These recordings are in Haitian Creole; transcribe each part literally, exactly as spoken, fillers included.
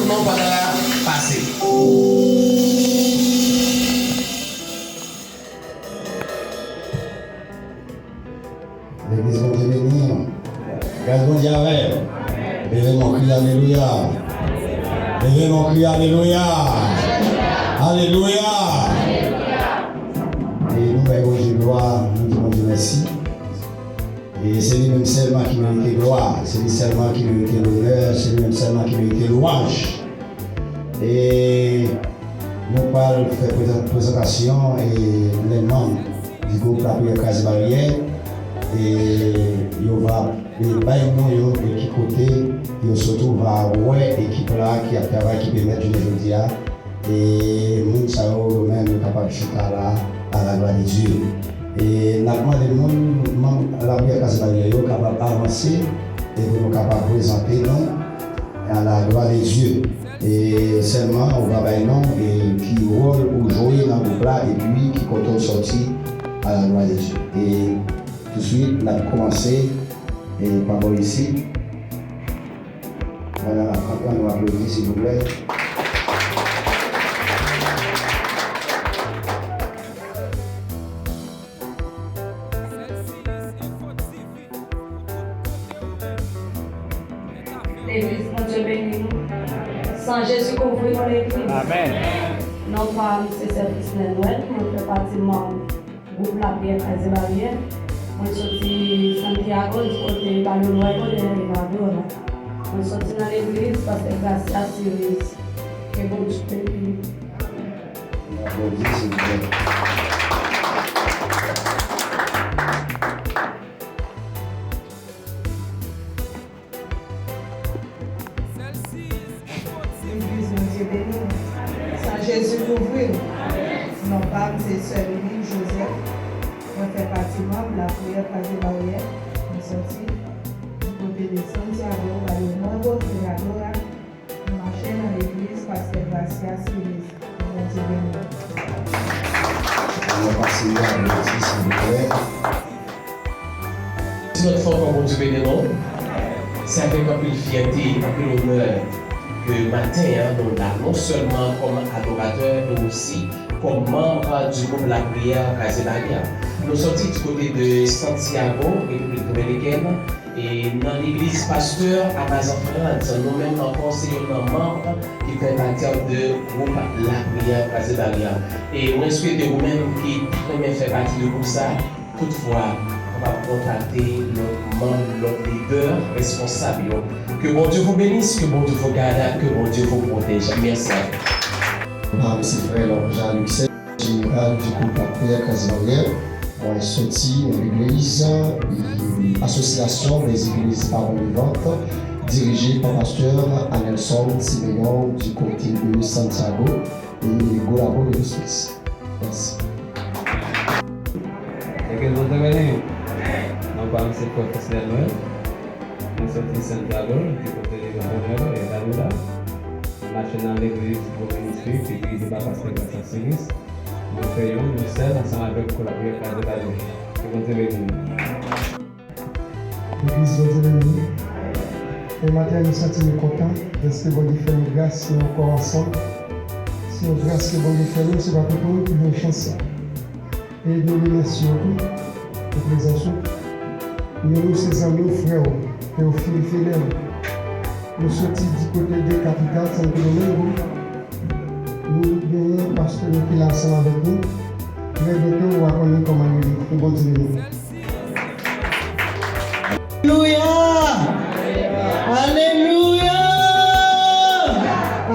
Non, pa la pase. Legliz, Bondye beni w. Gras Bondye avè w. Leve men w, kri alelouya. Leve men w, kri alelouya. Alelouya. E nou bay Bondye glwa, nou di Bondye mèsi. E se li menm sèlman ki merite glwa, se li sèlman ki merite lonè, se li menm sèlman ki merite lwanj. E nou pral fè prezan-, prezantasyon e lè manm di gwoup Lapriyè Kraze Baryè, e yo va, e bay non yo e ki kote yo soti, ou va wè ekip la ki ap travay, ki pèmèt jounen jodi a e moun sa yo, yo menm, yo kapab chita la, à la gloire de Dieu. E n ap mande moun, manm Lapriyè Kraze Baryè yo kapab avanse e pou nou kapab prezante nou à la gloire de Dieu. E sèlman, ou va bay non e ki wòl ou jwe nan gwoup la, epi ki kote w soti, à la gloire de Dieu. E touswit, n ap kòmanse e pa bò isit. Pandan n ap kanpe, ann nou aplodi, silvouplè. Legliz, Bondye beni nou. San Jezi kouvri nou, legliz. Amèn. Non pa m se Sè Frisnel Noël, mwen fè pati manm gwoup Lapriyè Kraze Baryè. Mwen soti Santiago, di kote Balo Nuevo de Herradura. Mwen soti nan legliz Pastè Gracia Cerise. Ke Bondye beni nou. Aplodi, silvouplè. Legliz, Bondye beni w. San Jezi kouvri w. Non pa m se Sè Lili Joseph. Mwen fè pati manm Lapriyè Kraze Baryè. Mwen soti di kote de Santiago, Barrio Nuevo, Herradura. Mwen mache nan legliz Pastè Gracia Cerise. Bondye beni w. Ann nou pase yon aplodi, silvouplè. Ti lòt fwa ankò, Bondye beni nou. Se avèk anpil fyète, anpil onè ke maten an, nou la, non sèlman kòm adoratè, men osi kòm manm di gwoup Lapriyè Kraze Baryè. Nou sòti di kote de Santiago, Repiblik Dominikèn, e nan legliz Pastè Amazan Frantz, nou menm ankò se youn nan manm ki fè pati de gwoup Lapriyè Kraze Baryè. E mwen swete ou menm ki ta renmen fè pati de gwoup sa, toutfwa, kapab kontakte lòt manm, lòt lidè, responsab yo. Que Bondieu vous bénisse, que Bondieu vous garde, que Bondieu vous protège. Mèsi. Mwen se frè Jean Luc, jeneral di gwoup Lapriyè Kraze Baryè. Mwen soti nan legliz, e, Association des Églises Parents Vivantes, dirije pa pastè Anelson Simeon di kote de Santiago, e Golabo de Los Pinos. Mèsi. Legliz, Bondye beni w. Non pa m se frè Frisnel Noël. Mwen soti Santiago, di kote de Herradura, Herradura. Mwen mache nan legliz Gwo Ministri, ki dirije pa pastè Gracia Cerise. Mwen fè youn, youn sèl, ansanm avèk gwoup Lapriyè Kraze Baryè. Ke Bondye beni nou. Legliz, Bondye beni nou. E maten, nou santi nou kontan, dèske Bondye fè nou gras, nou ankò ansanm. Se yon gras ke Bondye fè nou, se pa tout moun ki jwenn chans sa. E nou remèsye w tou pou prezans ou. Nou, nou se zanmi w, frè w, Théophile Fedel. Nou soti di kote de kapital Santo Domingo. Nou genyen pastè nou ki la ansanm avèk nou. Trè byento, ou va konnen kòman nou ye. Ke Bondye beni nou. Alelouya! Alelouya!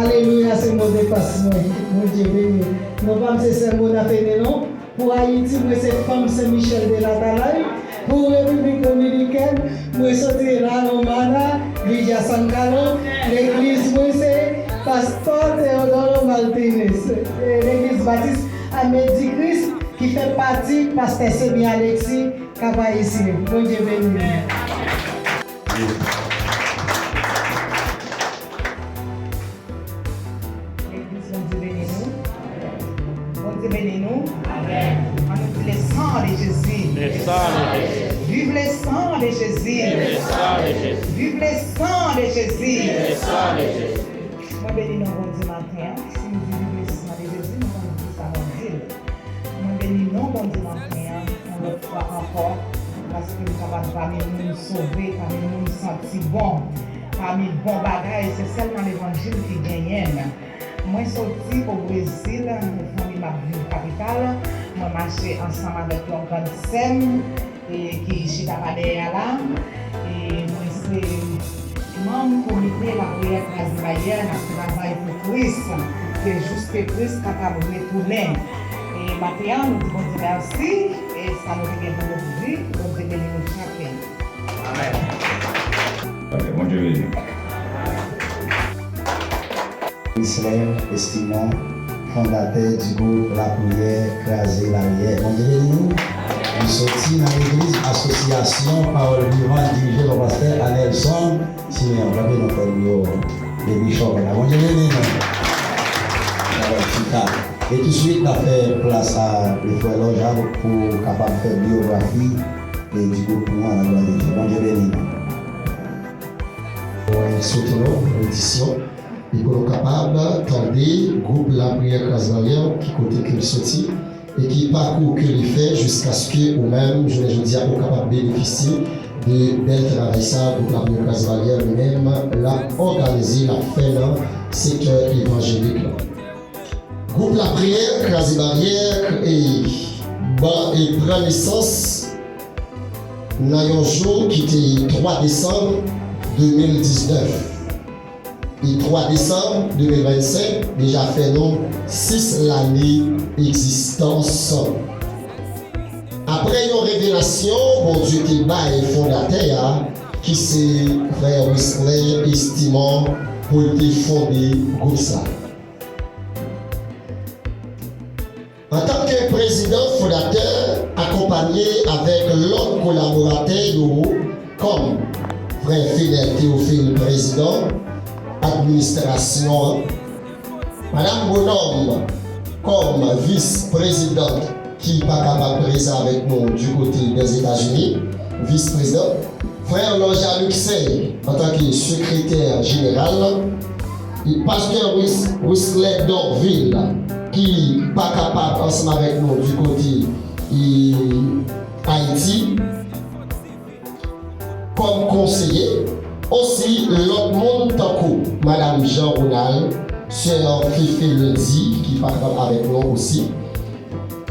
Alelouya, se mo de pas mwen. Bondye beni. Non pa m se Sè Mona Fenelon. Pou Ayiti, mwen se fanm Sen Michèl de Latalay. Pou Repiblik Dominikèn, mwen soti La Romana, Villa San Carlos. Legliz mwen se Pastè Teodoro Martinez. E Legliz Batis Amedi Kris, ki fè pati Pastè Semi Alexis, Kap Ayisyen. Bondye beni nou. Legliz, Bondye beni nou. Bondye beni nou. Amèn. Ann nou di le sang de Jésus. Le sang de Jésus. Vive le sang de Jésus. Vive le sang de Jésus. Vive le sang de Jésus. Vive le sang de Jésus. Mwen Beni non Bondye maten an. Si m di li mèsi, mande Jezi, nou konn ki sa mwen di l. Mwen beni non Bondye maten an, yon lòt fwa ankò, paske m kapab pami moun sove, pami moun santi bon, pami bon bagay, se sèlman levanjil ki genyen n. Mwen soti o Brezil, fanmi m ap viv kapital, mwen mache ansanm avèk yon grann sè m, e, ki chita pa dèyè a la. E mwen se manm komite lapriyè kraze baryè, n ap travay pou Kris, ke jis ke Kris kapab retounen. E maten an, nou di Bondye mèsi, e sa nou te gen pou nou di, Bondye beni nou chak. Amèn. Bondye beni. Chrisler Estimon, fondatè di gwoup Lapriyè Kraze Baryè. Bondye beni nou. Li soti nan legliz Asosyasyon Pawòl Vivan, dirije pa pastè Anelson Simeon. Kanpe non frè m yo, depi chòk la. Bondye beni nou. Alò, chita. E touswit, n ap fè plas a le frè Lòja pou kapab fè biyografi, e, di gwoup nou an nan glwa de Dye. Bondye beni nou. Mwen swete nou benediksyon. E pou nou kapab tande gwoup Lapriyè Kraze Baryè, ki kote ke l soti, e ki pakou ke li fè jiskaske ou menm, jounen jodi a, ou kapab benefisye de bèl travay sa, gwoup Lapriyè Kraze Baryè li menm l ap òganize, l ap fè nan sektè evanjelik la. Gwoup Lapriyè Kraze Baryè e, ban, e pran nesans nan yon jou ki te twa desanm de mil diznèf. E twa desanm de mil vennsenk deja fè nou sis lane egzistans. Apre yon revelasyon Bondye te bay fondatè a, ki se frè Wisley Estimon, pou l te fonde gwoup sa. Antanke prezidan fondatè, akonpanye avèk lòt kolaboratè yo kòm frè Fidèl Teyofil, prezidan administrasyon an, Madam Bonhomme kòm vis prezidant ki pa kapab prezan avèk nou du côté des États-Unis, vis prezidant. Frè Lòja Luxey antanke sekretè jeneral, e pastè Wis-, Wisley Dorvil, ki pa kapab ansanm avèk nou du côté, e, Ayiti, kòm konseye, osi lòt moun tankou Madam Jean Ronald, sè Fifi Lundi, ki pa kapab avèk nou osi,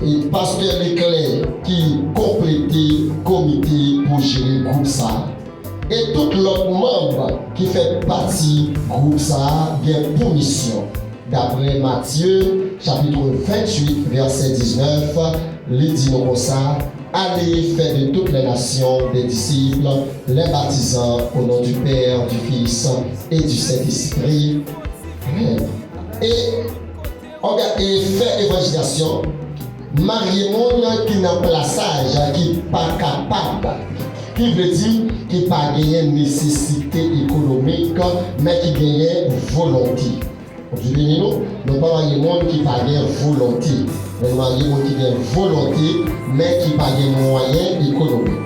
e pastè Leclerc ki konplete komite pou jere gwoup sa a. E tout lòt manm ki fè pati gwoup sa a gen pou misyon, daprè Matye, chapit venntuit, vèsè diznèf, li di nou konsa, allez faire de toutes les nations des disciples, les baptisant au nom du Père, du Fils et du Saint-Esprit. Amen. E Òga-, e fè evanjelizasyon, marye moun ki nan plasaj, ki pa kapab, ki vle di ki pa genyen nesesite ekonomik, men ki genyen volonte. Bondye beni nou, nou pa marye moun ki pa gen volonte, men nou marye moun ki gen volonte, men ki pa gen mwayen ekonomik.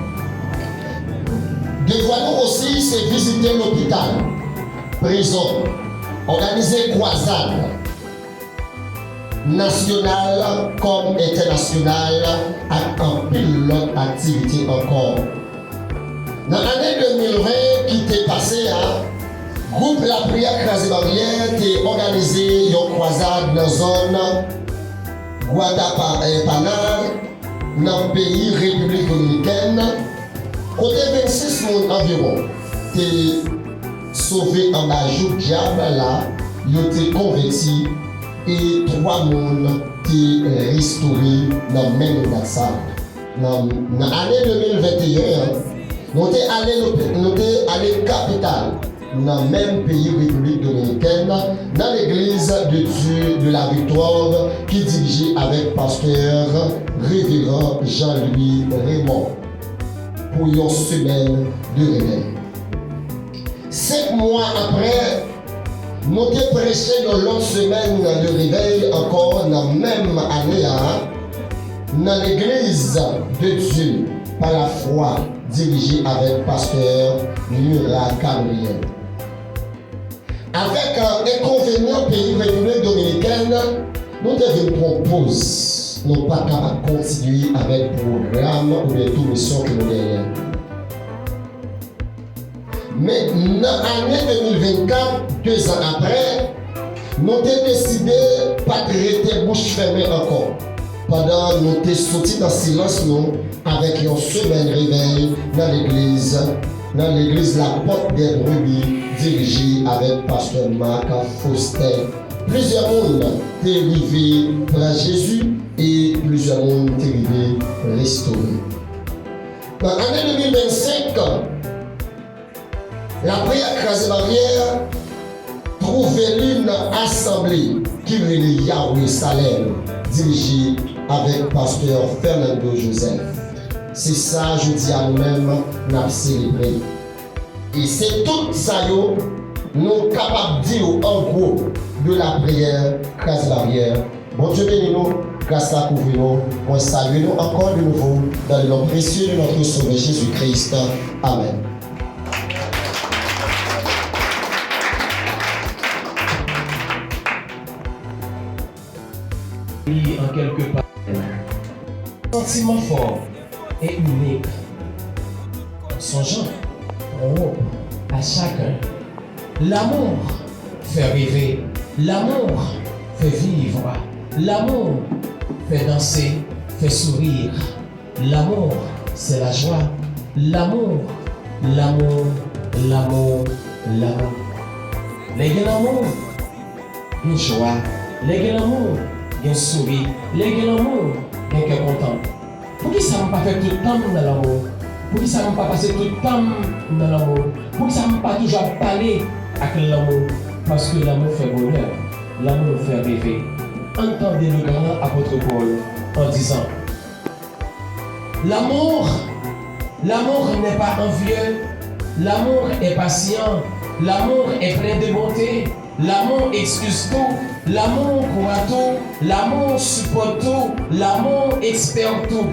Devwa nou osi se vizite lopital, prizon, òganize kwazad, nasyonal kòm entènasyonal, ak anpil lòt aktivite ankò. Nan ane de mil ven ki te pase a, gwoup Lapriyè Kraze Baryè te òganize yon kwazad nan zòn Guatapana, nan peyi Repiblik Dominikèn, kote vennsis moun anviwon te sove anba jouk dyab la, yo te konvèti, e twa moun te restore nan menm dat sa. Nan, nan ane de mil venteyen an, nou te ale, nou te ale kapital, nan menm peyi Repiblik Dominikèn, nan legliz de Dieu de la Victoire ki dirije avèk pastè Reveran Jean-Louis Raymond pou yon semèn de revèy. Senk mwa apre, nou te preche yon lòt semèn de revèy ankò nan menm ane a, nan legliz de Dieu par la foi dirije avèk pastè Murat Gabriel. Avèk, e, enkonvenyans Nan peyi Repiblik Dominikèn, nou te vin pran poz, nou pa kapab kontinye avèk pwogram oubyen tou misyon ke nou genyen. Men nan ane de mil vennkat, dezan apre, nou te deside pa t rete bouch fèmen ankò, pandan nou te soti nan silans nou avèk yon semèn revèy nan legliz, nan legliz La Porte des Brebis, dirije avèk pastè Marc Faustin. Plizyè moun te rive pran Jezi e plizyè moun te rive restore. Nan ane de mil vennsenk, lapriyè kraze baryè twouve li nan asanble ki rele Yahweh Salem, dirije avèk pastè Fernando Joseph. Se sa jodi a nou menm n ap selebre. E se tout sa yo nou kapab di w an gwo de lapriyè kraze baryè. Bondye beni nou, gras la kouvri nou. Mwen salye nou ankò de nouvo dans le nom précieux de notre Sauveur Jésus-Christ. Amen. Li an kèlke pa. Santiman fò e inik. Sonjan, pwòp a chaken. L'amour fait rêver. L'amour fait vivre. L'amour fait danser, fait sourire. L'amour, c'est la joie. L'amour, l'amour, l'amour, l'amour. Lè gen lanmou, gen jwa. Lè gen lanmou, gen souri. Lè gen lanmou, gen kè kontan. Poukisa m pa fè tout tan m nan lanmou? Poukisa m pa pase tout tan m nan lanmou? Poukisa m pa toujou ap pale ak lanmou? Parce que l'amour fait bonheur, l'amour fait rêver. Ann tande le grand apôtre Paul en disant, L'amour, l'amour n'est pas envieux, l'amour est patient, l'amour est plein de bonté, l'amour excuse tout, l'amour croit tout, l'amour supporte tout, l'amour espère tout.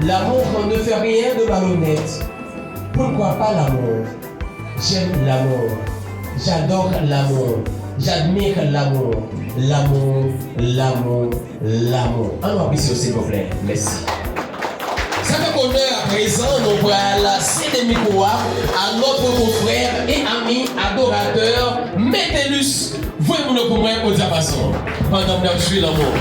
L'amour ne fait rien de malhonnête. Pourquoi pas l'amour? J'aime l'amour. J'adore l'amour. J'admire l'amour. L'amour, l'amour, l'amour. Ann nou apresye yo, silvouplè. Mèsi. Sa fè onè, aprezan, nou pral sede mikwo a à notre confrère et ami adorateur Metellus. Voye moun yo pou mwen o dyapazon pandan n ap jwi lanmou.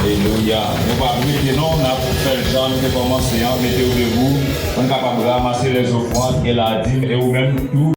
Alelouya. Nou p ap rete non, n ap fè l jan nou te kòmanse an, mete w debou, pou n kapab ranmase lèzofrann e ladim, e ou menm tou.